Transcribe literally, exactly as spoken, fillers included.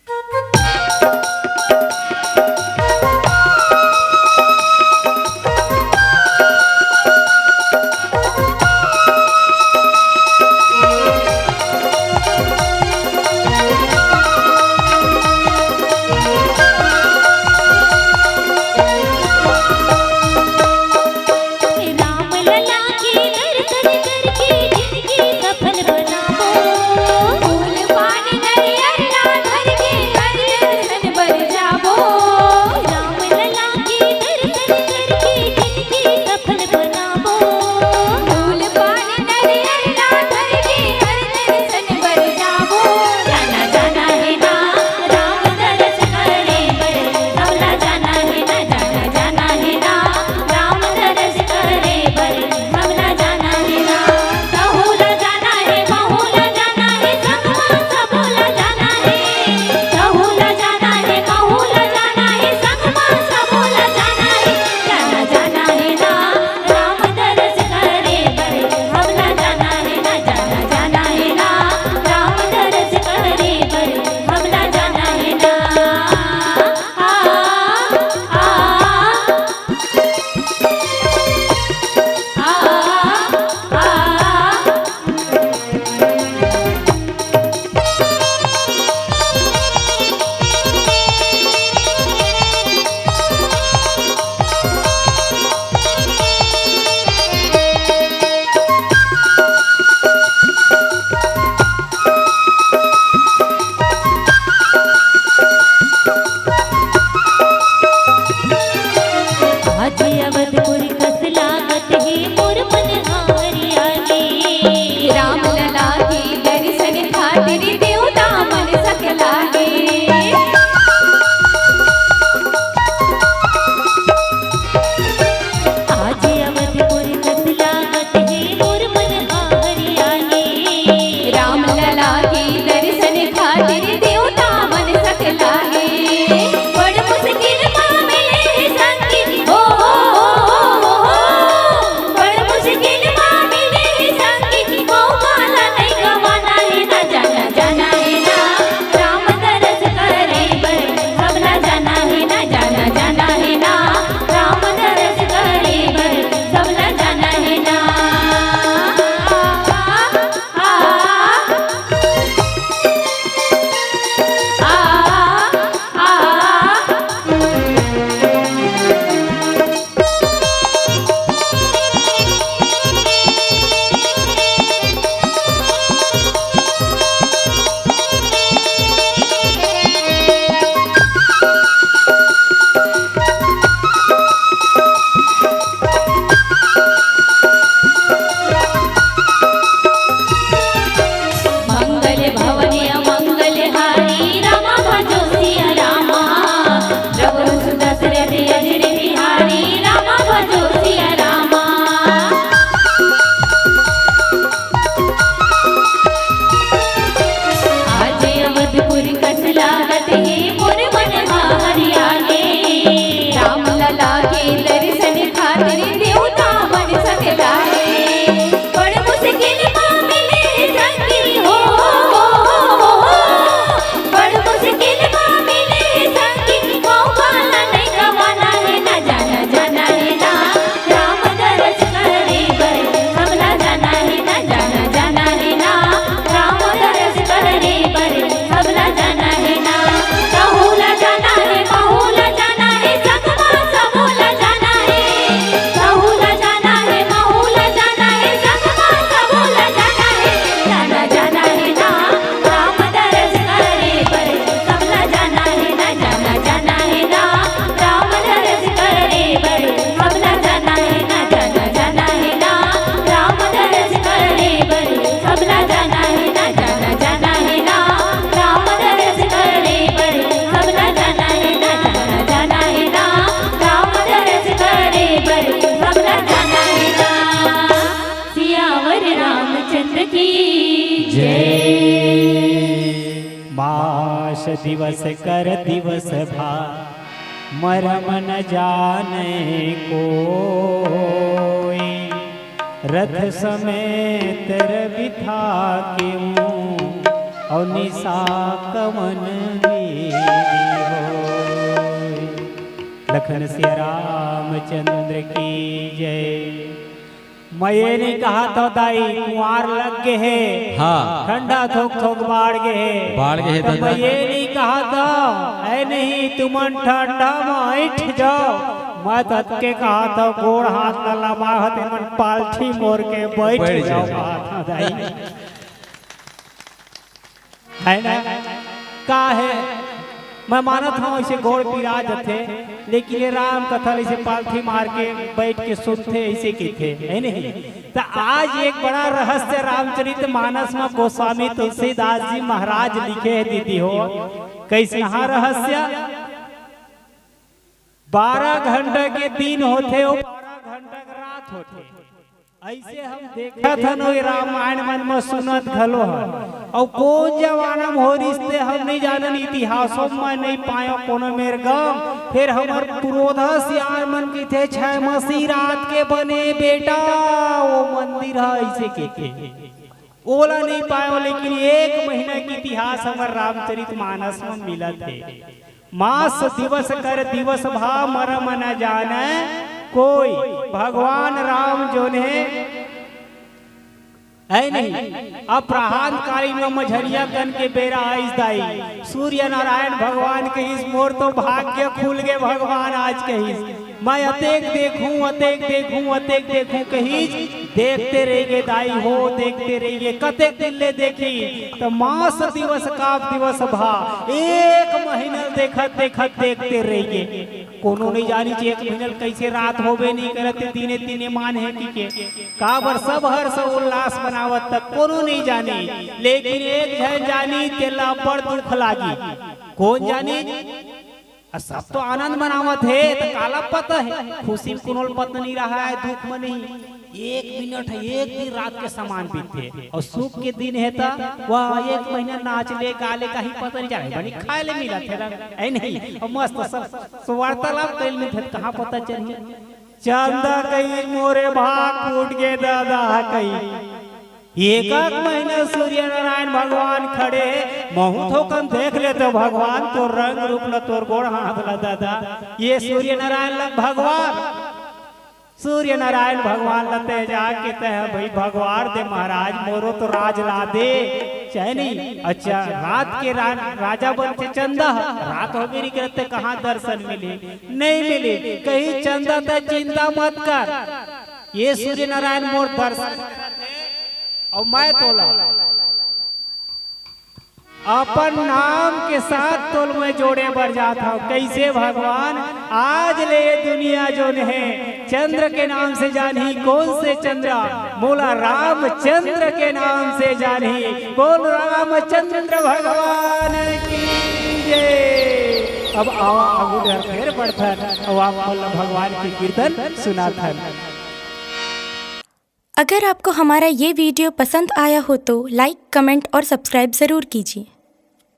राम लला के दर्शन करके जिंदगी सफल बनाबो। फूल पान नरियर ला धर के हर दर्शन बर जाबो। राम लला के दर्शन करके जिंदगी सफल बनाबो। फूल पान नरियर ला धर के हर दर्शन बर जाबो। जाना जाना हे ना राम दरस करे बर, हमला जाना हे ना, जाना जाना हे ना राम दरस करे बर, हमला जाना हे ना। कहूँ ला जाना हे, महूँ ला जाना हे, संगमा सबो ला जाना हे। कहूँ ला जाना हे, महूँ ला जाना हे, संगमा सबो ला जाना हे। जाना जाना हे ना राम दरस करे बर, हमला जाना हे ना, जाना जाना हे ना राम दरस करे बर, हमला जाना हे ना। आ, आ, आ, आ, आ। आज अवधपुर कस लागत हे मोर मन हरियाली। राम लला के दर्शन खातिर देवता मन सकलागे। आज अवधपुर कस लागत हे मोर मन हरियाली। राम लला के दर्शन खातिर देवता मन सकलागे। बड़ मुश्किल मा मिले हे संगी, हो, हो, हो, हो, हो। बड़ मुश्किल मा मिले हे संगी, मौका ला नइ गंवाना हे ना, जाना जाना हे ना राम दरस करे बर, सबला जाना हे ना, जाना जाना हे ना राम दरस करे बर, सबला जाना हे ना। आ, आ, आ, आ, आ। मंगल भवन अमंगल हारी रामा भजो सिया रामा। रघुवंश दशरथ अजिर बिहारी रामा भजो सिया रामा। आज अवधपुर कस लागत हे मोर मन हरियाली। राम लला के दर्शन खातिर देवता मन सकलागे। बड़ मुश्किल मा मिले संगी हो, हो, हो, हो, हो। बड़ मुश्किल मा मिले संगी, मौका ला नइ गंवाना हे ना, जाना जाना हे ना राम दरस करे बर, हमला जाना हे ना, जाना जाना हे ना राम दरस करे बर, हमला जाना हे ना। कहूँ ला जाना हे, महूँ ला जाना हे, संगमा सबो ला जाना हे। कहूँ ला जाना हे, महूँ ला जाना हे, संगमा सबो ला जाना हे। जाना जाना हे ना राम दरस करे बर, सबला जाना हे ना, जाना जाना हे ना राम दरस करे बर, सबला जाना हे ना, जाना जाना हे ना राम दरस करे बर, सबला जाना हे ना, जाना जाना हे ना राम दरस करे बर, सबला जाना हे ना, जाना जाना हे ना राम दरस करे बर, सबला जाना हे ना। सियावर रामचंद्र की जय। मास दिवस कर दिवस भा मरम न जाने कोई। रथ समेत रवि थाकेउ अउ निसा कमन विधि होय। लखन सिया रामचंद्र की जय। मैं ये नहीं कहा था दाई, कुंवार लग गे हे। हाँ। ठंडा थोक थोक बाढ़ गे हे। बाढ़ गे हे तो दादा। मैं ये नहीं कहा था, ऐ नहीं तुमन ठंडा में ऐठ जाओ। मैं ततके कहा था, गोड़ हाथ ला लमाहत, एमन पालथी मोर के बैठ बैठ जाओ, जाओ। कहा था दाई। है ना? का हे? मैं मानत हूँ, ऐसे गोड़ पिरा जथे, लेकिन ये राम कथा ल ऐसे पालथी मार के बैठ के सुनथे, ऐसे कहिथे, है नहीं? तो आज एक बड़ा रहस्य रामचरित मानस में गोस्वामी तुलसीदास जी महाराज लिखे हे दीदी हो। कैसनहा रहस्य? बारह घंटा के दिन होथे, अउ बारह घंटा के रात होथे। ऐसे हम देखत हन, ओई रामायण मन म सुनत घलो हन। अउ कोन जमाना म हो रिहिस ते हम नइ जानन, इतिहासो म नइ पायो कोनो मेर गम। फेर हमर पुरोधा सियान मन कहिथे, "छै मसी रात के बने बेटा, ओ मंदिर ह," ऐसे कहिथे। ओला नइ पायो, लेकिन एक महीना के इतिहास हमर रामचरित मानस म मिलत हे। मास दिवस कर दिवस भा, मरम न जाने कोई। भगवान राम जोन हे, है नहीं, अपराह्न कालीन म मझरिया कन के बेरा आइस दाई, सूर्य नारायण भगवान कहिस, "मोर तो भाग्य खुल गे भगवान आज," कहिस। "मैं अतेक देखूं, अतेक देखूं, अतेक देखूं," कहिस। देखते रहिगे दाई हो, देखते रहिगे। कतेक दिन ले देखी, त मास दिवस का दिवस भा, एक महीना देखत देखत देखते रहिगे। कोनो नइ जानिस एक महीना ल कइसे रात होबे नइ करत, दिने दिने मान हे कहिके। काबर सब हर्ष उल्लास मनावत त कोनो नइ जानिस, लेकिन एक झन जानिस, तेला बड़ दुख लागिस। कोन जानिस? अउ सब तो आनंद मनावत हे, त काला पता हे, खुशी म कोनो ल पता नइ रहय, दुख म नहीं। एक मिनट हे, एक दिन रात के समान बीतथे, अउ सुख के दिन हे त वह एक महीना नाच ले, गा ले, कहीं पता नइ चलय, बनी खाय ले मिलत हे ना, है नहीं? अउ मस्त सब वार्तालाप करे ल मिलथे, कहाँ पता चलही? चंदा कहिस, "मोरे भाग फूट गे दादा," कहिस। एक एक महीना सूर्य नारायण भगवान खड़े हे, महूं थोकन देख लेतेंव भगवान, तोर रंग रूप ल, तोर गोड़ हाथ ल दादा। ये सूर्य नारायण ल भगवान, सूर्य नारायण भगवान ल ते जाके ते ह, "भाई भगवान दे महाराज, मोरो तो राज ला दे, चैनी।" अच्छा, रात के रा-, राजा बन के चंदा, रात होबे नइ करत ते कहाँ दर्शन मिले? नइ मिले। कहिस, "चंदा ते चिंता मत कर, ये सूर्य नारायण मोर दर्शन करत हे, अउ मैं तोला अपन नाम के साथ तोल मैं जोड़े बर जात हंव।" कइसे भगवान? आज ले ये दुनिया जोन हे, चंद्र के नाम से जानही। कोन से चंद्र? मोला रामचंद्र के नाम से जानही। बोल रामचंद्र भगवान की जय। अब आवा, आगू डहर फेर बढ़थन, अउ आप मन ल भगवान के कीर्तन सुनाथन। अगर आपको हमारा ये वीडियो पसंद आया हो तो लाइक, कमेंट और सब्सक्राइब ज़रूर कीजिए।